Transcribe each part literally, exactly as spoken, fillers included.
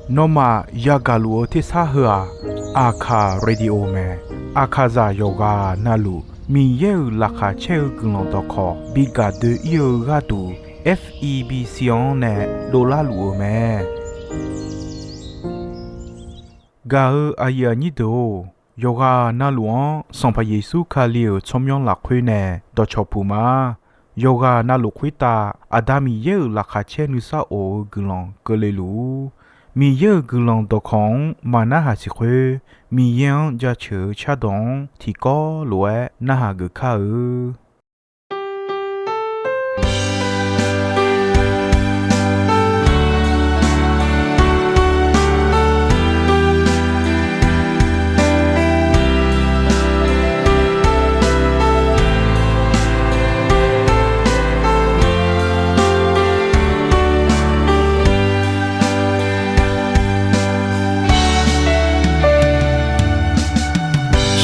Nawmaf yagaq luf-eu tersar heu-aq, Aqkaq Radio mae. Aqkaqzaq yawqghaq navluf Miqyaer-euq laqkhaq caer-eu guiqlanq dawqkawq bi gaq doe-ir-eu gharduq, F E B C-anr nae dovlar luf-eu mae. Gaq-eu aqyuif aqnyir deuq-or, yawqghaq navluf-anr Sanqpaq Yeqsur Kali-euq tsawrmyanr lafkhoer nae dawqcawq puq ma. Yawqghaq navluf khoertav Aqda Miqyaer-euq laqkhaq caer nuisar of-eu guiqlanq keuvle luf-ur. Miqyaer-euq guiqlanq dawqkawq-anr maqnarhaq siq khoer, Miqyaer-anr jaceuq-eu cardawq-anr tiqkawv lof-aer narhaq geuf kar-eu.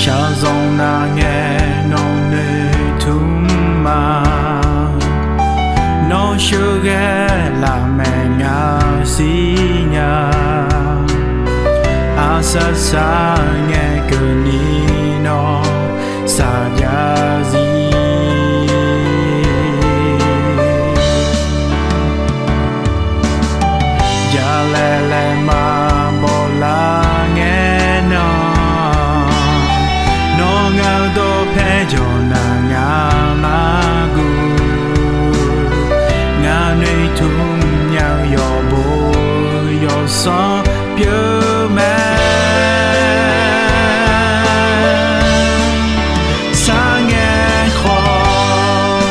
Shaqzanq nar ngae nawq noeqtmq ma. Nawr sheuqghae lafmaeq nga siqnya. Aqsar sar ngae keuvni nawr saqjav zir. Jalaeq laeq maqbaw lar ngae nan, nawr ngaq-eu dawqpae jawq nar ngaq mar guv. Ngaq noeqtmq nya-eu yawqbo yawqsanr pyeuf mae. Sar ngae khawf,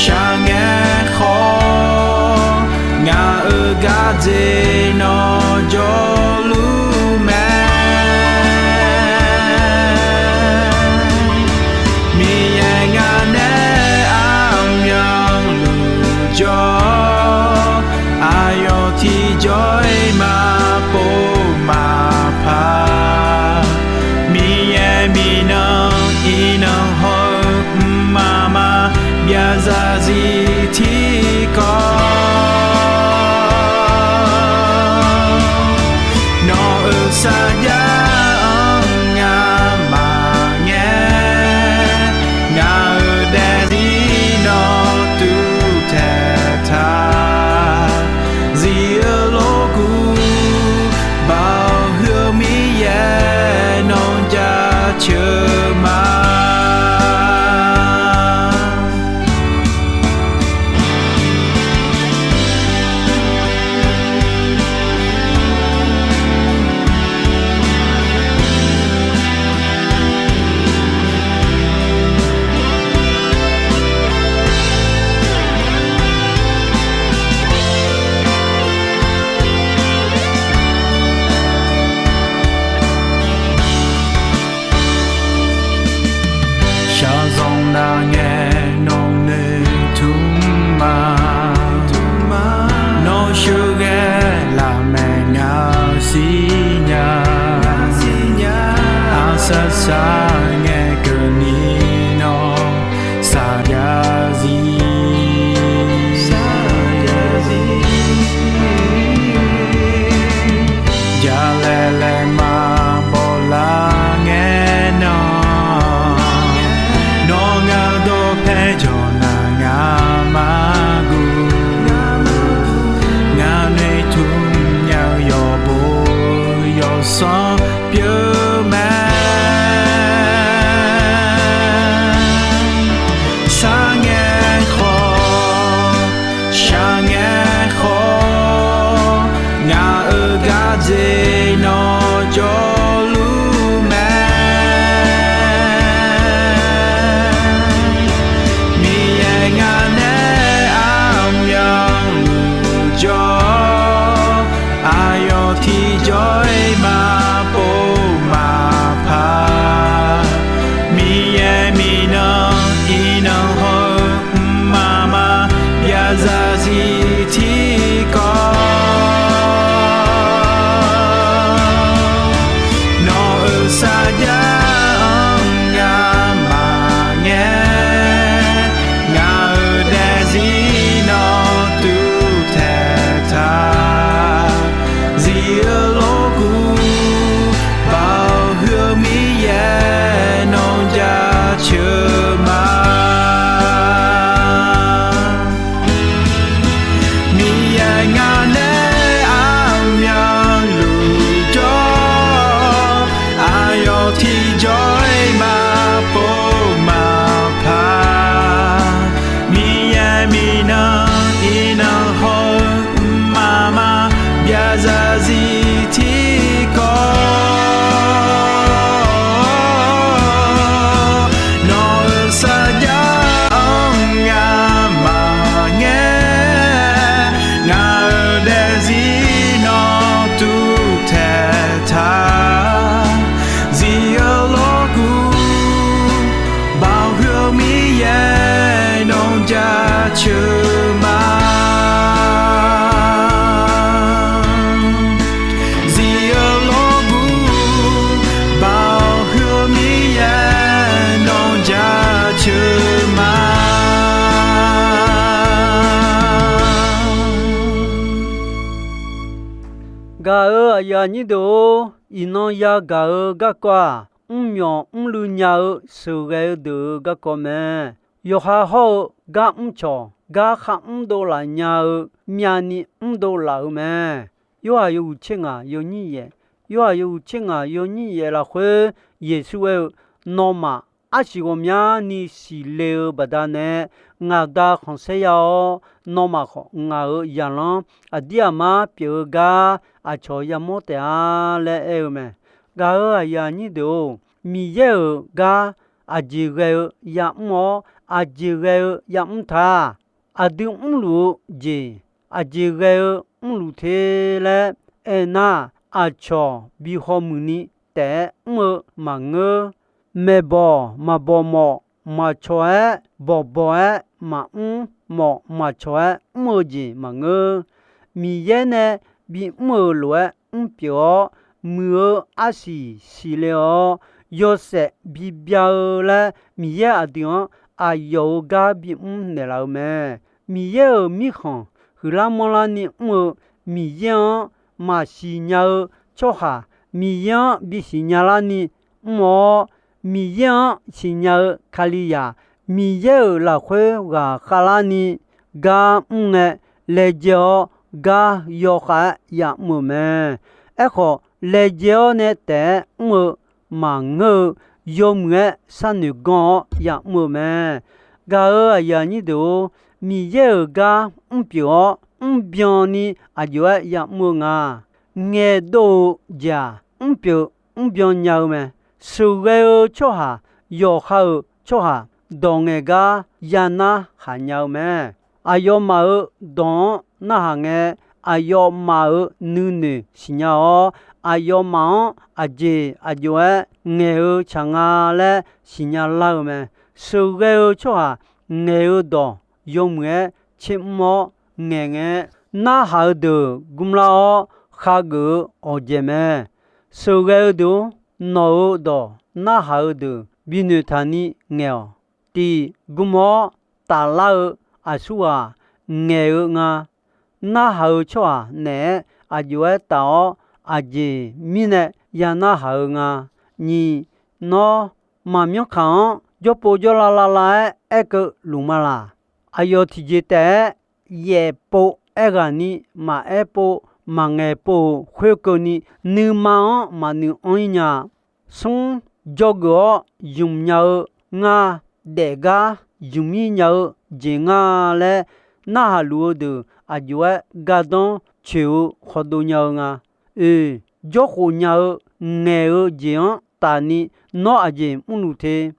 shaq ngae khawf, ngaq-euq gardzer nawr jawrluf mae. Miqyaer ngaq nae aqmyanluf jawr, aqyawf tiqjawr-iq maqpov maqpar. Miqyaer miqnan iqnan haw-eu mqmaq maqbyav zarzir tiqkawv. Gaq-euq aqyuif aqnyir deuq-or, iqnan yagaq-eu garkawv-aq, mrmyawf mrluiv nya-eu sheuqghae-eu deuq-euq garkawv mae. Yawqha hawr-eu gar mrcawq, gar kharmr dovlaf nya-eu, myavni mrdov laf-euq mae. Yorhaq yawhuiq tser ngaq yawnyir yaef, Yorhaq yawhuiq tser ngaq yawnyir yaef lafkhoer Yeqsur aer-eu, Nawmaf arsiq ghawqmyani siqle-eu baqdanae, ngaq Da khanqsaer ya-awr, nawmaf khawf ngaq-euq zaqlanr aqdir aqmar pyeuf-eu gar aqcawq yamawr taef-a laer aer-eu mae. Gaq-euq aqyuif aqnyir deuq-or, Miqyaer-euq gar aqjeq ghae-eu yamr-awr, aqjeq ghae-eu yamr ta. Aqdui mrluf-eu jeq aqjeq ghae-eu mrluf te laer aernar, aqcawq bi hawmuiq ni taef-aer mr-eu maqngeur. Maeqbawq maqbawq mawf maqcawq-aer, bawqbawq-aer maqmr mawf maqcawq-aer mr-eu jeq maqngeur. Miqyaer nae bimr-euq lof-aer mrpyeuf-awr, muiq-eu arsiq siqle-awr, yawshaef bibya-eu laer Miqyaer aqdui-anr aqyawf-euq gar bimr naeqlaf-eu mae. Miqyaer-euq mirkhanq huiqlar manrlarni mr-eu, Miqyaer-anr maqsiq nya-eu tsawrhaq Miqyaer-anr bisiq nya larni mr-awr, Miqyaer-anr siqnya-eu Kalizaq, Miqyaer-euq lafkhoer ghaqkhav larni gar mr ngae, laejae-awr gar yawkhav-aer yamr-euq mae. Aerkhawf, laejae-awr nae taef-aer mr-eu maqngeur-eu, yawmuiq-aer sharnoeq ganr-awr yamr-eu mae. Gaq-euq aqyuif aqnyir deuq-or, Miqyaer-euq gar mrpyeuf-awr mrbyan ni aqjox-aer yamr-eu nga. Ngaeqdov-eu jeq-aq, mrpyeuf mrbyan nya-eu mae. Sheuqghae-eu tsawrhaq, yawqha-euq tsawrhaq, dawq ngaeq gar ya narhaq nya-eu mae. Aqyawfmaf-euq dawq-anr narhaq ngae, aqyawfmaf-euq nuinoeq siqnya-awr, aqyawfmaf-anr aqjeq aqjox-aer ngaeq-eu tsaq nga laer siqnya lar-eu mae. Sheuqghae-eu tsawrhaq ngaeq-eu dawq yawmuiq-aer tsermr-awr ngaeq ngae, narhaq-eu deuq gmlar-awr khageuf-eu awqjaeq mae. Sheuqghae-eu deuq-or, nawq-euq dawq narhaq-eu deuq binoeq taq ni ngaeq-awq. Tiq gm-awr taflar-eu aqsurghaq ngaeq-eu nga. Narhaq-eu tsawrhaq naeq-aer aqjox-aer taf-awr, aqjeq mirnae ya narhaq-eu nga. Nyiq, nawr maqmyanr kaq-anr jawrpov jawrlav lavlav-aer aerkeuv luf ma laq? Aqyawf tiqjeq taef-aer yaef pov aer ghaq ni, maqaer pov maqngaeq pov-euq khoerkeuvni, nuima-anr maqnoeq anr-ir nya. Smr, dzawgeuf-awr ymq nya-eu ngar, daef gar ymq-ir nya-eu jeq nga laer narhaq luf-eu deuq aqjox-aer gardanr coeq-eu khawdov nya-eu nga. Oe, jawrkhof nya-eu ngaeq-eu jeq-anr tafni nawr aqjeq mrluf te?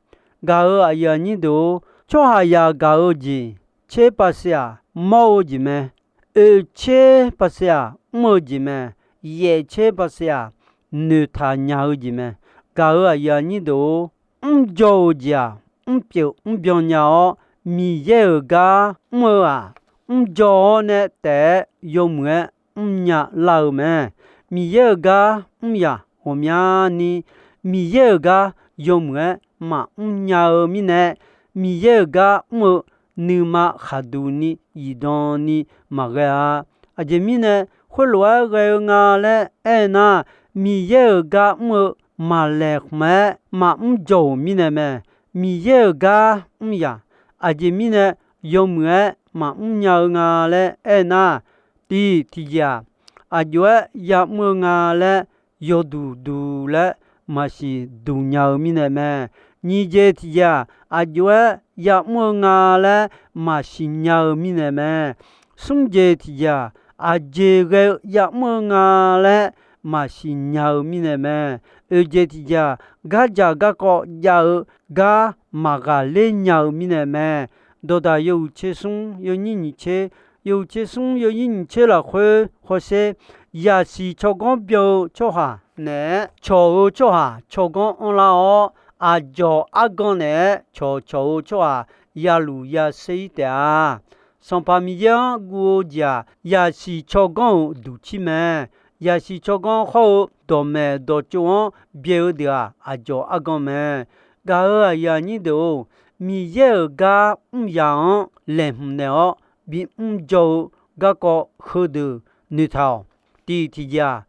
Gaq-euq aqyuif aqnyir deuq-or, tsawrhaqzaq gaq-eu jeq tser pav siq-aq, mawr-eu jeq mae. Oe tser pav siq-aq, mr-eu jeq mae. Yaef tser pav siq-aq, noeqtaq nya-eu jeq mae. Gaq-euq aqyuif aqnyir deuq-or, mrjawr-eu jeq-aq, mrpyeuf mrbyan nya-awr, Miqyaer-euq gar mr-eu-aq, mrjawr-awr nae taef-aer yawmuiq-aer mrnya lar-eu mae. Miqyaer-euq gar mr yaq ghawqmyani, Miqyaer-euq gar yawmuiq-aer maqmr nya-eu mirnae, Miqyaer-euq gar mr-eu nuima khaqduq ni zifdan ni maqghae-a. Aqjeq mirnae khoerlof-aer ghae-eu nga laer aernar, Miqyaer-euq gar mr-eu maqlaeq khmq-aer maqmr jawr-euq mirnae mae. Miqyaer-euq gar mr yaq, aqjeq mirnae yawmuiq-aer maqmr nya-eu nga laer aernar, tiq tiqjeq-aq, aqjox-aer ya'mr-eu nga laer yawduq duq laer maqsiq duq nya-eu mirnae mae. Nyiq jeq tiqjeq-aq, aqjox-aer ya'mr-eu nga laer maqsiq nya-eu mirnae mae. Smr jeq tiqjeq-aq, aqjeq ghae-eu ya'mr-eu nga laer maqsiq nya-eu mirnae mae. Oeq jeq tiqjeq-aq, gardzaq garkawv jav-eu gar maqghaqler nya-eu mirnae mae. Dawqdaq yawhuiq tser smr yawnyir nyiq tser, yawhuiq tser smr yawnyir nyiq tser lafkhoer hawsher, yaqsiq tsawrganr byan-eu tsawrhaq naeq-aer cawq-eu tsawrhaq tsawrganr anrlar-awr, aqdzawq argan naeq-aer cawqcawq-eu tsawrhaq yaluf yaser-ir taef-a. Sanqpaq Miqyaer-anr guv-eu jeq-aq, yaqsiq tsawrganr-euq duqcir mae. Yaqsiq tsawrganr hawr-eu dawqmaeq dawqtsov-anr byae-eu deuq-aq, aqdzawq argan mae. Gaq-euq aqyuif aqnyir deuq-or, Miqyaer-euq gar mr yaq-anr laeqhmq naeq-awr bimr jawr-eu garkawv heudeuq noeqtaq-awq. Tiq tiqjeq-aq,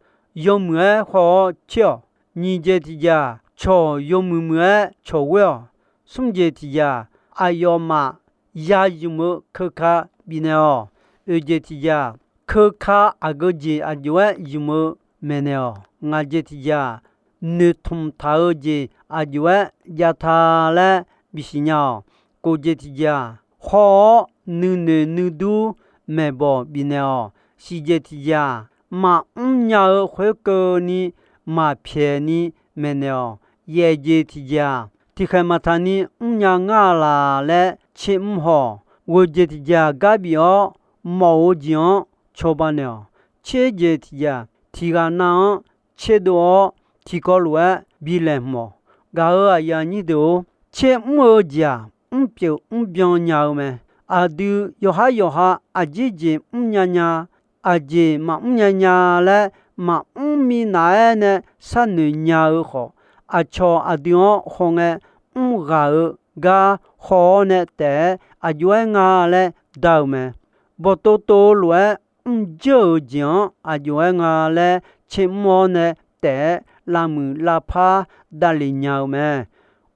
yawmuiq-aer haw-awr tser-awq. Nyiq jeq tiq jeq-aq, cawq yawmuiq muiq-aer cawq ghoer-awq. Smr jeq tiq jeq-aq, aqyawfmaf ya zmq-eu keuka bifnaeq-awq. Oeq jeq tiq jeq-aq, keuka aqgeu jeq aqjox-aer zmq-eu maeqnaeq-awq. Ngaq jeq tiq jeq-aq, noeqtmq taq-eu jeq aqjox-aer jav ta laer bisiq nya-awq. Kof jeq tiq jeq-aq, haw-awr nuinoeq nuidur maeqbawq bifnaeq-awq. Siq jeq tiq jeq-aq, maqmr nya-eu khoerkeuvni maqpyaeq ni maeqnaeq-awq. Yaef jeq tiq jeq-aq, tiqkhaeq maqtaq ni mrnya ngar-a laq laer tser mr haw-awq. Ghoeq jeq tiq jeq-aq, garbif-awr mawf-eu jeq-anr cawba naeq-awq. Tser jeq tiq jeq-aq, tiq ghaq nav-anr tserdov-awr tiqkawv lof-aer bi laeqhmq-awq. Gaq-euq aqyuif aqnyir deuq-or, tser mr-eu jeq-aq, mrpyeuf mrbyan nya-eu mae. Aqdui yawqhar yawqha aqjeq jeq mrnya nya, aqjeq maqmr nya nya laer maqmr minav-aer nae sharnoeq nya-eu khawf, aqcawq aqdui-anr hawngae mr ghaq-eu gar haw-awr nae taef-aer aqjox-aer nga laer dar-eu mae. Bawqtov tov-eu lof-aer mrjeur-euq jeq-anr aqjox-aer nga laer tser mr-awr nae taef-aer lavmuiq lavpar davlef nya-eu mae.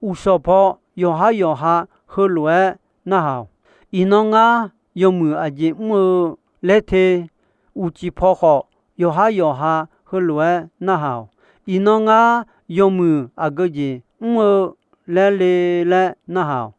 Uqshawq paw yawqhar yawqha heulof-aer narhaq-awq. Iqnan ngar yawmuiq aqjeq mr-eu laer te. Uqcif paw khawf yawqhar yawqha heulof-aer narhaq-awq. Iqnan ngar yawmuiq aqgeu jeq mr-eu laer le laer narhaq-awq.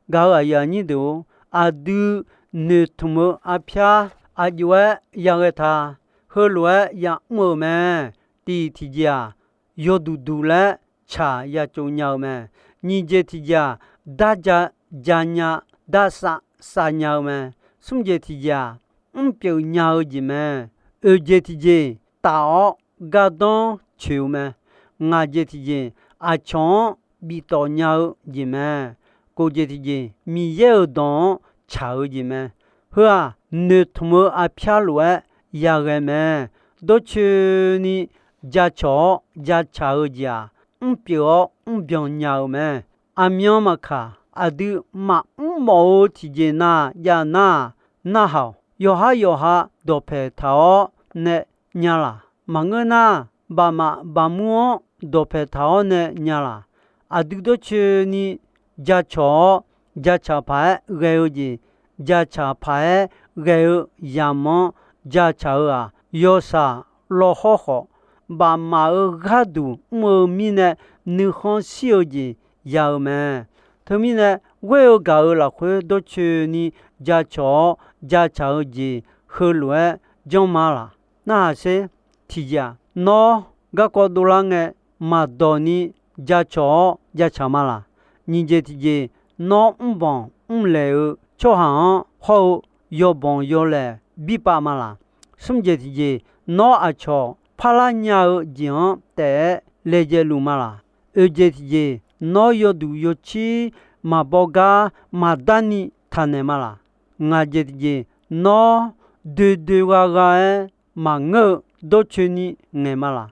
Gaq-euq aqyuif aqnyir deuq-or, aqdui noeqtmq-eu arpyar aqjox-aer yaghae ta, heulof-aer yamr-euq mae. Tiq tiqjeq-aq, yawduq duq laer tsaq ya tsov nya-eu mae. Nyiq jeq tiqjeq-aq, darja ja nya, darsav sav nya-eu mae. Smr jeq tiqjeq-aq, mrpyeuf nya-eu jeq mae. Oeq jeq tiqjeq, taf-awr gardanr coeq-eu mae. Ngaq jeq tiqjeq, aqcawq-anr biftawf nya-eu jeq mae. Kof jeq tiqjeq, Miqyaer-euq dawq-anr tsaq-eu jeq mae. Heu-aq, noeqtmq-eu arpyar lof-aer yaghae mae. Dawrcoeni jacawq-awr jacaq-eu jeq-aq, mrpyeuf-awr mrbyan nya-eu mae. Aqmyan maqkaq, aqdui maqmr mawf-eu tiqjeq nav jav nar-aq, narhaq-awq. Yawqhar yawqha dawqpaeq taq-awr nae nya laq? Maqngeur nar, baqmaf baqmur-anr dawqpaeq taq-awr nae nya laq? Aqdui dawrcoeni jacawq-awr jacaq paq-aer ghae-eu jeq, jacaq paq-aer ghae-eu yamq-anr jacaq-eu-aq, yawshaq lawhawr khawf, bafmaf-euq gharduq mr-eu mirnae nuikhanr shir-eu jeq ya-eu mae. Teumirnae, ghoer-eu gaq-euq lafkhoer dawrcoeni jacawq-awr jacaq-eu jeq heulof-aer janrma laq? Narhaq sher. Tiqjeq-aq, nawr garkawv dovlar ngae maqdawq ni jacawq-awr jacaq ma laq? Nyiq jeq tiqjeq, nawr mrbanq mrlaeq-eu tsawrhaq-anr hawr-eu yawbanq yawlaeq birpav ma laq? Smr jeq tiqjeq, nawr aqcawq parlar nya-eu jeq-anr taef-aer laejae luf ma laq? Oeq jeq tiqjeq, nawr yawduq yawcir maqbaw gar maqdar ni taqnaeq ma laq? Ngaq jeq tiqjeq, nawr doe doe gha gha-aer maqngeur-eu dawrcoeni ngaeq ma laq?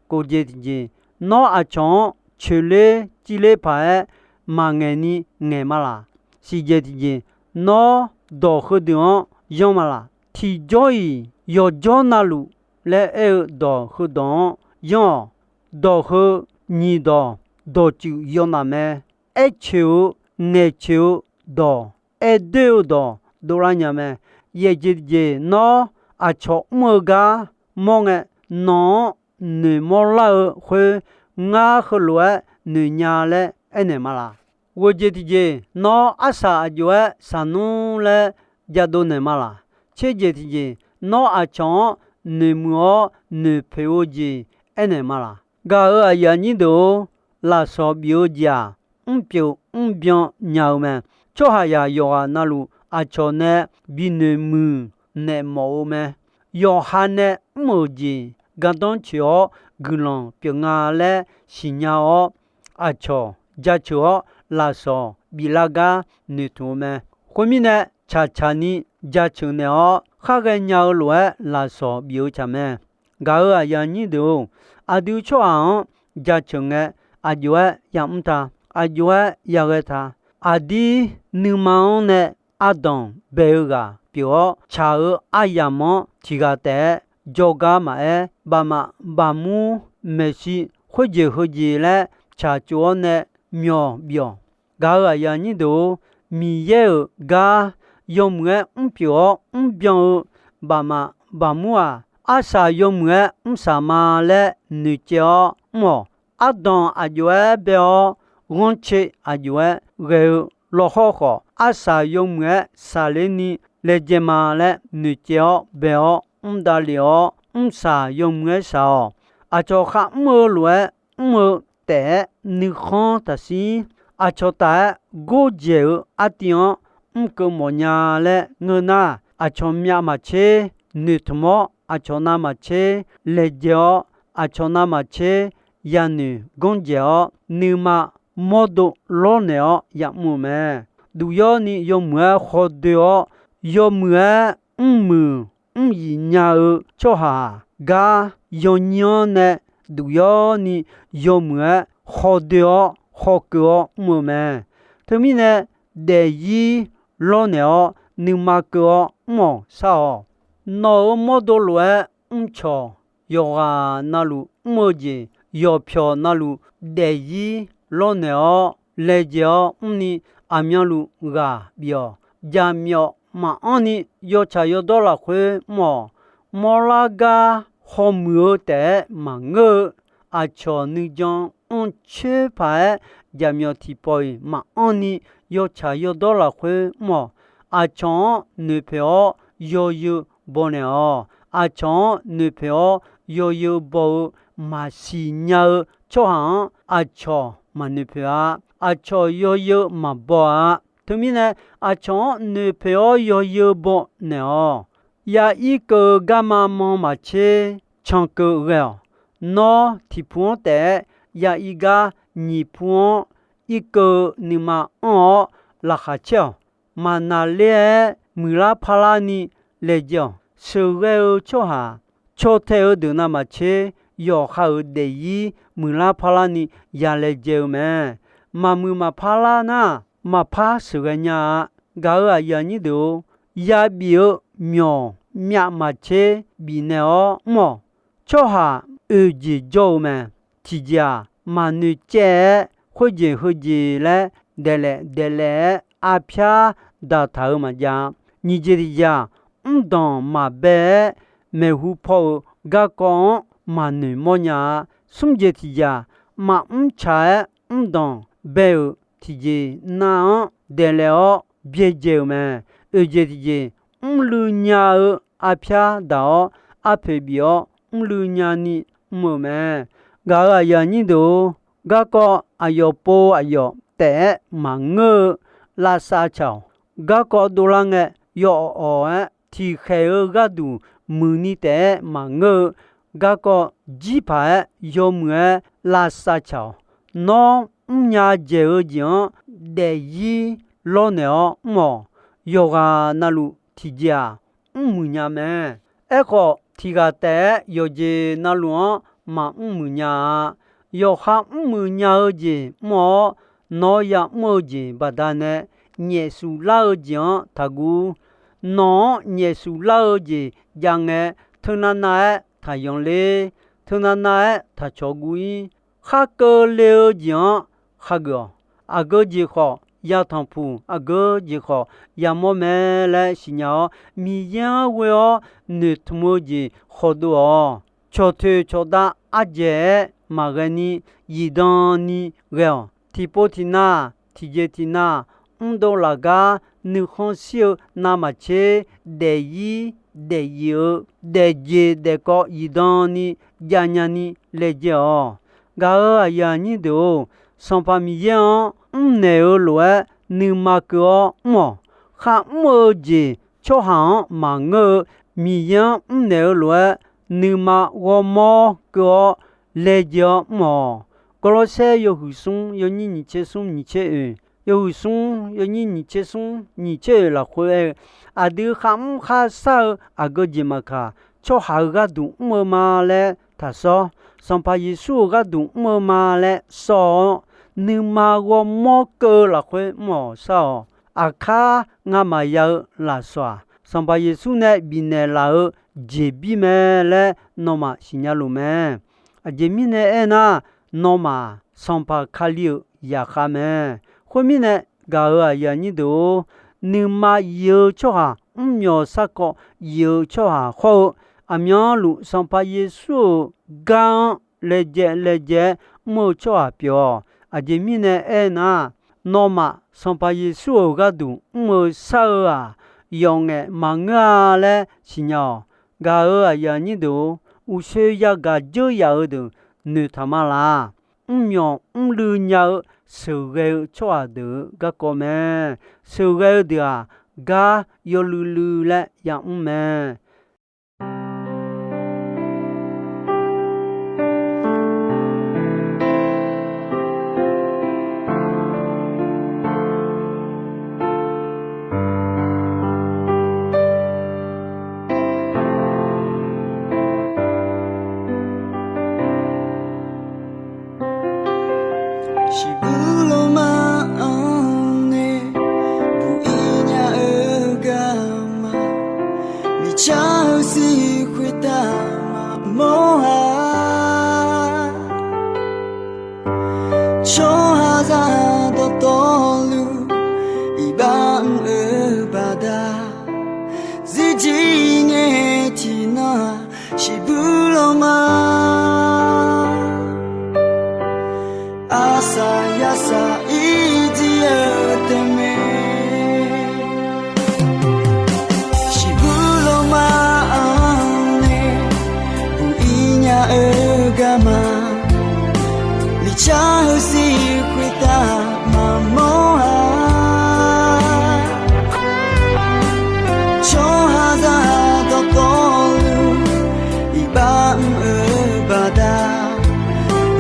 Kof jeq tiqjeq, nawr aqcawq-anr coeqler civler paq-aer maqngaeq ni ngaeq ma laq? Siq jeq tiqjeq, nawr dawq heudeuq-anr yanr ma laq? Tiqjawr-iq yawqjawr navluf laer aer-eu dawq heudawq-anr yanr-awq. Dawq heu nyiq dawq, dawqtsuif yawnaf mae. Aercoeq-eu, ngaeqcoeq-eu dawq, aerdoer-eu dawq dovlar nya mae. Yaeq jeq tiqjeq, nawr aqcawq mr-eu gar mawr ngae, nawq-anr noeqmawr lar-eu khoer, ngar heulof-aer noeq nya laer aernaeq ma laq? Ghoeq jeq tiqjeq, nawr arsaq aqjox-aer saqnmr laer jadov naeq ma laq? Tser jeq tiqjeq, nawr aqcawq-anr noeqmuiq-awr noeqpoeq-eu jeq aernaeq ma laq? Gaq-euq aqyuif aqnyir deuq-or, lafsawq bif-eu jeq-aq, mrpyeuf mrbyan nya-eu mae. Tsawrhaqzaq yawqghaq navluf aqcawq nae binoeq muiq naeq mawf-eu mae. Yawqha nae mr-euq jeq gardanr coeq-awr guiqlanq pyeuf nga laer siqnya-awr, aqcawq jaceuq-awr lafsawq biflar gar noeqtmq-eu mae. Khoermirnae, tsaqtsaq ni jaceuq naeq-awr khar ghaenya-eu lof-aer lafsawq bif-eu tsaq mae. Gaq-euq aqyuif aqnyir deuq-or, aqdui tsawrhaq-anr jaceuq ngae, aqjox-aer yamr ta, aqjox-aer yaghae ta. Aqdir nuima-anr nae ardanq bae-eu ghaq pyeuf-awr, tsaq-euq aryamq-anr tiq ghaq taef-aer jawrgar maqaer, bafmaf bafmur maeqshi khoerjeq heujeq laer tsaqtsov-awr nae myawq bif-awq. Gaq-euq aqyuif aqnyir deuq-or, Miqyaer-euq gar yawmuiq-aer mrpyeuf-awr mrbyan-eu bafmaf bafmur-aq, arsaq yawmuiq-aer mrsaq ma laer noeqcaev-awr mr-awq. Ardanq aqjox-aer bae-awr, ghanrcae aqjox-aer ghae-eu lawkhawr khawf, arsaq yawmuiq-aer saqler ni laejae ma laer noeqcaev-awr bae-awr mrdavlef-awr, mrsaq yawmuiq-aer saq-awq. Aqcawq kharmr-eu lof-aer mr-eu taef-aer nuikhanr taqshir. Aqcawq taf-aer gordzaeq-eu artiv-anr mrkeuv mawfnya laer ngeur nar, aqcawq myav maqtser noeqtmq-awr, aqcawq navmaqtser laejae-awr, aqcawq navmaqtser yanoeq ganrdzaeq-awr, nuima mawrdo lawrnaeq-awr ya'mr-eu mae. Duqyawr ni yawmuiq-aer khawdoe-awr, yawmuiq-aer mrmuiq mryiq nya-eu tsawrhaq gar yawnyir-anr nae duqyawr ni yawmuiq-aer khawdoe-awr khawkeuv-awr mr-eu mae. Teumirnae, daefzir lawrnaeq-awr nuima keuv-awr mr-awq shar-awq. Nawq-euq mawrdo lof-aer mrcawq yawqghaq navluf mr-eu jeq, yawqpyawq navluf daefzir lawrnaeq-awr laejae-awr mrni, aqmyanluf ghaq bif-awq. Jaqmyawf maqanr ni yawtsaq yawdawr lafkhoer mr-awq. Mawrlar gar hawmuiq-eu taef-aer maqngeur-eu, aqcawq nuijan anrcoer paq-aer jaqmyawf tiqpawf-iq maqanr ni yawtsaq yawdawr lafkhoer mr-awq. Aqcawq-anr noeqpoeq-awr yawzeu baw naeq-awq. Aqcawq-anr noeqpoeq-awr yawzeu baw-eu maqsiq nya-eu tsawrhaq-anr aqcawq maqnoeq poeq-a. Aqcawq yawzeu maqbaw-a. Teumirnae, aqcawq-anr noeqpoeq-awr yawzeu baw naeq-awq. Yair keuv-eu garma manmaqtser cankeuv ghae-awq. Nawr, tiqpu-anr taef-aer yair gar nyiq pu-anr irkeuv-eu nuima anr-awr laqkhaq caer-awq. Maqnaqler-aer muiqlar parlar ni laejae-awq. Sheuqghae-eu tsawrhaq caw tae-eu deuq navmaqtser, yawqha-euq daefzir muiqlar parlar ni ya laejae-eu mae. Maqmuiq maqpar lar nar, maqpar sheuqghae nya-a. Gaq-euq aqyuif aqnyir deuq-or, yabif-eu myawq myavmaqtser bifnaeq-awr mr-awq. Tsawrhaq oeq jeq jawr-eu mae. Tiqjeq-aq, maqnoeq caev-aer khoerjeq heujeq laer daeqlaef daeqlaef-aer arpyar daqtaq-eu maqjav-a. Nyiq jeq tiqjeq-aq, mrdanq maqbae-aer maeqhu paw-euq garkawv-anr maqnoeq mawrnya-a. Smr jeq tiqjeq-aq, maqmr tsaq-aer mrdanq bae-euq tiqjeq nav-anr daeqlaef-awr byaerdzae-euq mae. Oeq jeq tiqjeq, mrluiv nya-eu arpyar daq-awr arpoeq bif-awr mrluiv nyani mr-euq mae. Gaq-euq aqyuif aqnyir deuq-or, garkawv aqyawf pov aqyawf taef-aer maqngeur-eu lavsav tsaq-awq. Garkawv dovlar ngae, yawawq-awq-aer tiqkhaeq-eu gharduq muiqni taef-aer maqngeur-eu garkawv jir paq-aer yawmuiq-aer lavsav tsaq-awq. Nawr mrnya dzaeq-eu jeq-anr daefzir lawrnaeq-awr mr-awq. Yawqghaq navluf tiqjeq-aq, mrmuiq nya mae. Aerkhawf, tiq ghaq taef-aer yawqjeq navluf-anr maqmr muiq nya-a. Yawqha mrmuiq nya-eu jeq mr-awr, nawr ya'mr-eu jeq baqdanae nyaef suflar-eu jeq-anr taqguv. Nawq-anr nyaef suflar-eu jeq jav ngae, teunav nav-aer taqyanq ler, teunav nav-aer taqcawq guv-ir. Khar keuvle-eu jeq-anr khageuf-awq. Aqgeu jeq khawf yatanq puq, aqgeu jeq khawf yamawr mae laer siqnya-awr, Miqyaer-anr ghoe-awr noeqtmq-eu jeq khawf dov-awq. Cawqtoeq cawqdav ardzaeq-aer maqghae ni, zifdan ni ghae-awq. Tiqpov tiqnav, tiqjeq tiqnav, mrdov laf gar nuikhanr shir-eu navmaqtser, daefzir daefzif-eu daefjeq daefkawv zifdan ni javnya ni laejae-awq. Gaq-euq aqyuif aqnyir deuq-or, Sanqpaq Miqyaer-anr mrnaeq-eu lof-aer nuima keuv-awr mr-awq. Kharmr-eu jeq tsawrhaq-anr maqngeur-eu, Miqyaer-anr mrnaeq-eu lof-aer nuima ghawrmawr keuv-awr laejae-awr mr-awq. Gawrlawrsaer yawhuiq smr yawnyir nyiq tser smr nyiq tser oeq, yawhuiq smr yawnyir nyiq tser smr nyiq tser oeq lafkhoer aer-eu, aqdui kharmr kharshar-eu aqgeu jeq maqkaq, tsawrhaq-euq gharduq mr-eu ma laer taqsawr. Sanqpaq Yeqsur-euq gharduq mr-eu ma laer sawr-awr, nuima ghawrmawr keuv-eu lafkhoer mr-awq shar-awq. Aqkar ngamaf ya-eu lafsawq-aq, Sanqpaq Yeqsur nae bifnaeq laf-eu jeqbir mae laer nawmaf siqnya luf mae. Aqjeq mirnae aernar, nawmaf Sanqpaq Kali-euq zaqkhav mae. Khoermirnae, gaq-euq aqyuif aqnyir deuq-or, nuima yif-eu tsawrhaq, mrmyawq sarkawv yif-eu tsawrhaq khawr-eu, aqmyanluf Sanqpaq Yeqsur-euq gar-anr laejae laejae-aer mr-eu tsawrhaq pyeuf-awq. Aqjeq mirnae aernar, nawmaf Sanqpaq Yeqsur-euq gharduq mr-eu shar-eu-aq, yawf ngaef maqngeur-a laer siqnya-awq. Gaq-euq aqyuif aqnyir deuq-or, uqshoe yagaq dzeur yaf-eu deuq noeqtaq ma laq. Mrmyawq mrluiv nya-eu sheuqghae-eu tsawrhaq deuq-euq garkawv mae. Sheuqghae-eu deuq-aq, gar yawluiv luiv laer yamr mae. Shiqbuir lawrma-anr nae buq-ir nya-eu garma, miqcar-eu sir khoertav maqmawr-a. Tsawrhaqzaq dawqtawvluf iqbax mr-eu baqda, zirjir ngae tiqnan-aq, shiqbuir lawrma, arsaq yarsaq irjir-eu taefmae. Shiqbuir lawrma-anr nae buq-ir nya-eu garma, miqcar-eu sir khoertav maqmawr-a. Tsawrhaqzaq dawqtawvluf iqbax mr-eu baqda,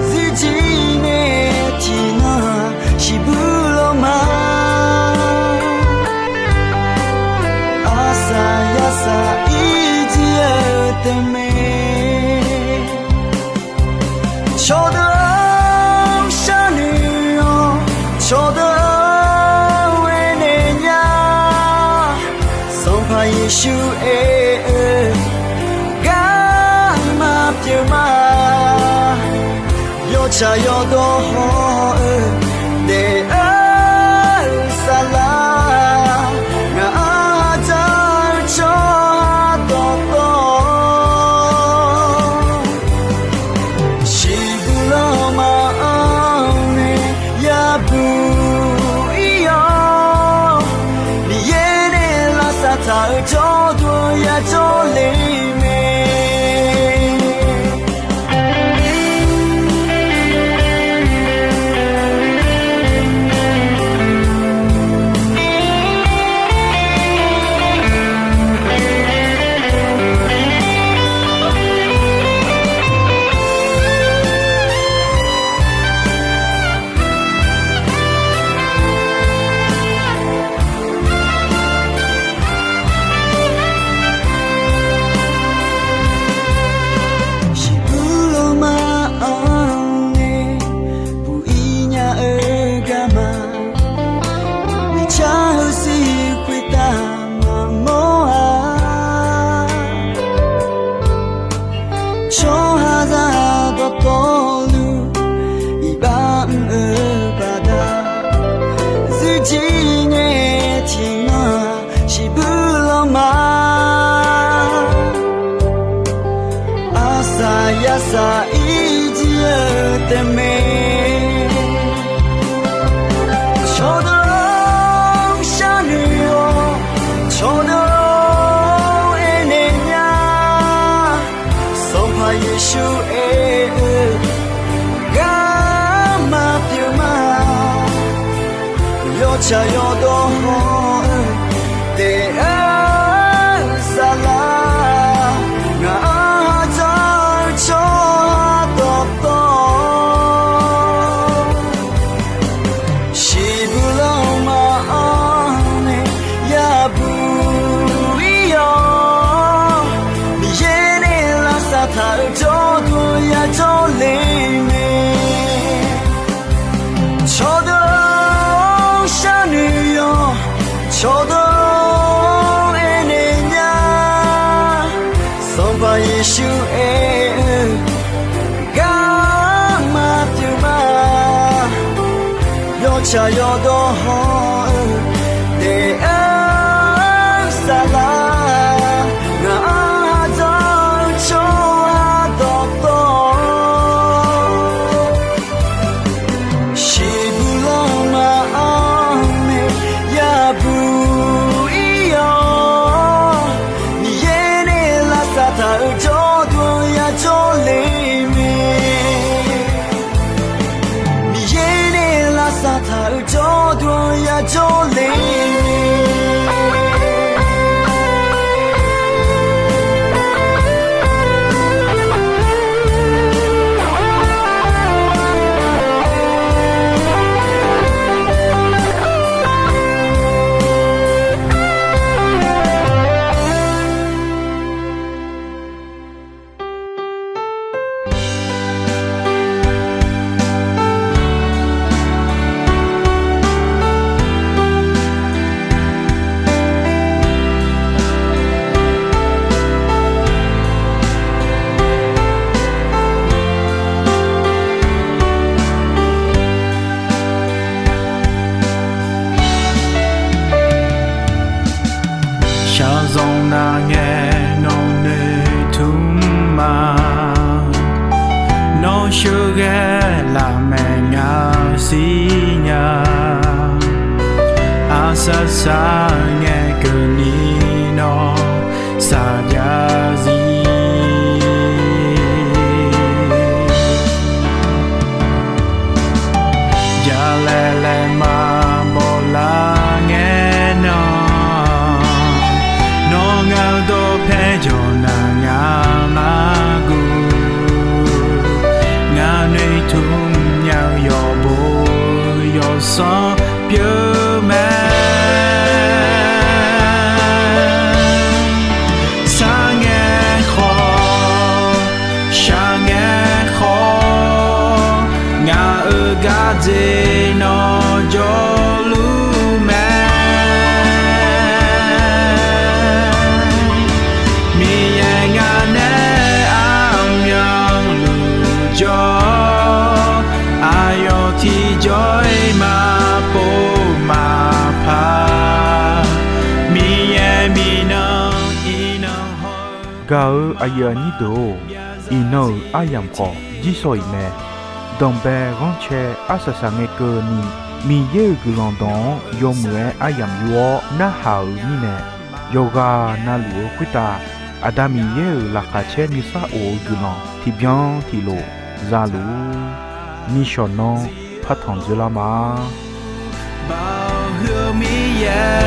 zirjir ngae tiqnan-aq, shiqbuir lawrma, arsaq yarsaq irjir-eu taefmae. Cawqdeuq-anr sharnoeq-awr, cawqdeuq-anr aernaeq nya. Sanqpaq Yeqsur aer-eu garma pyeuf ma. Yawtsaq yawdawr haw-eu daef-eu saflar, ngaq-anr dzaq-eu tsawrhaq dawqtawv, shiqbuir lawrma-anr nae yabuq-ir-awr, Miqyaer nae lavsav taq-euq jawrduq yajawr le mae. Shiqbuir lawrma-anr nae buq-ir nya-eu garma, miqcar-eu sir khoertav maqmawr-a. Tsawrhaqzaq dawqtawvluf iqbax mr-eu baqda, zirjir ngae tiqnan-aq, shiqbuir lawrma, arsaq yarsaq irjir-eu taefmae. Cawqdeuq-anr sharnoeq-awr, cawqdeuq-anr aernaeq nya. Sanqpaq Yeqsur aer-eu garma pyeuf ma. Yawtsaq yawdawr haw-eu daef-eu saflar, ngaq-anr dzaq-eu tsawrhaq dawqtawv, shiqbuir lawrma-anr nae yabuq-ir-awr, Miqyaer nae lavsav taq-euq jawrduq yajawr le mae. Cawqdeuq-anr sharnoeq-awr, cawqdeuq-anr aernaeq nya. Sanqpaq Yeqsur aer-eu, garma pyeuf ma. Yawtsaq yawdawr hawr-eu daef-eu saflar, ngaq-anr aqdzanq-eu tsawrhaq dawqtawv shiqbuq lanma-anr nae yabuq ir-awr, Miqyaer nae lavsav taq-euq jawrduq-anr yajawr le mae. Miqyaer nae lavsav taq-euq jawrduq-anr yajawr le mae. Shaqzanq nav ngae nawq noeqtmq ma. Nawr sheuqghae lafmaeq ngaq siqnya. Arsaq saq ngae keuvni nawr saqjav zir. Jalaeq laeqma bawlar ngae nan, nawr ngaq-eu dawqpae jawq naq ngaq mar guv. Ngaq noeqtmq nya-eu yawqbo yawsanr pyeuf mae. Sar ngae khawf, shaq ngae khawf, ngaq-euq gardzer nawr jawrluf mae. Miqyaer ngaq nae armyanluf jawr, aqyawf tiqjawr-iq maqpov maqpar, Miqyaer minav iqnan haw-eu. Gaq-eu aqyuif aqnyir deuq-or, iqnan-euq aryamq khawf jirsawq iq mae. Danqbae ghanrcae arsaq saq ngae keuvni, Miqyaer-euq guiqlanq dawq-anr yawmuiq-aer aryamq yur-awr narhaq-euq mirnae, yawqghaq navluf-eu khoertav Aqda Miqyaer-euq laqkhaq caer nuisar of-eu guiqlanq tiqbyan tiqlof zaluf-ur. Nishawq nanr partanq dzeurlar ma. Baoq huiq-eu Miqyaer